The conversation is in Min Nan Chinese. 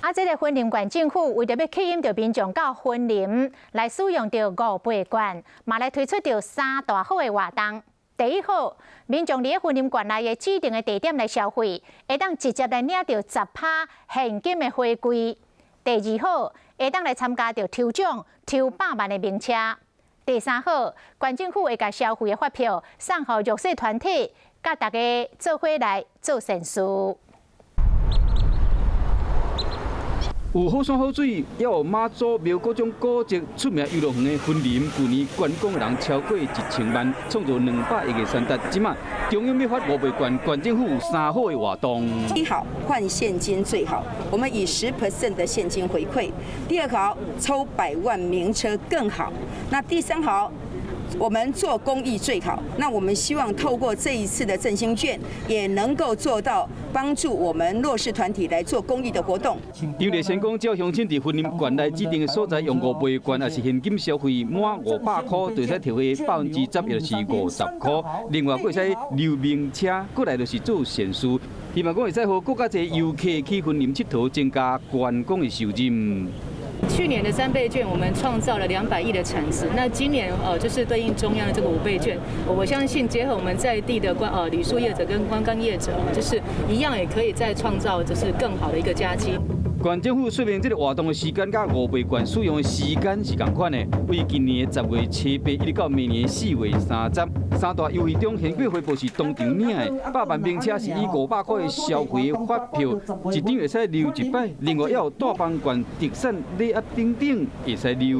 啊，這个雲林縣政府為著欲吸引著民眾到雲林來使用著五倍券，嘛來推出著三大好的活動。第一好，民眾佇咧雲林縣內的指定的地點來消費，會當直接來領著10趴現金的回饋。第二好，會當來參加著抽獎，抽百萬的名車。第三好，縣政府會共消費的發票送予弱勢團體，佮大家做伙來做善事。有好山好水，猶有媽祖廟各種古蹟，出名遊樂園的雲林，舊年觀光的人超過1000萬，創造200億的產值。這馬中央欲發五倍券，縣政府有三好的活動。第一好，換現金最好，我們以10% 的現金回饋。第二好，抽百萬名車更好。那第三好，我們做公益最好。那我們希望透過這一次的振興券，也能夠做到幫助我們弱勢團體來做公益的活動。張麗仙講，只要鄉親佇雲林縣內指定的所在用五倍券，抑是現金消費滿500塊，就會使提回10%，也就是50塊。另外，閣會使溜名車，過來就是做善事。希望講會使予閣較濟遊客去雲林𨑨迌，增加觀光的收入。去年的三倍券，我們創造了200億的產值。那今年就是對應中央的這個五倍券，我相信結合我們在地的旅宿業者跟觀光業者，就是一樣也可以再創造就是更好的一個佳績。縣政府說明，這个活動的時間佮五倍券使用的時間是仝款的，為今年的10月7日一直到明年4月30。三大優惠中，現金回報是當場領的，百萬名車是以500塊的消費發票，一張會使溜一擺。另外，還有大方縣特產禮盒等等會使溜。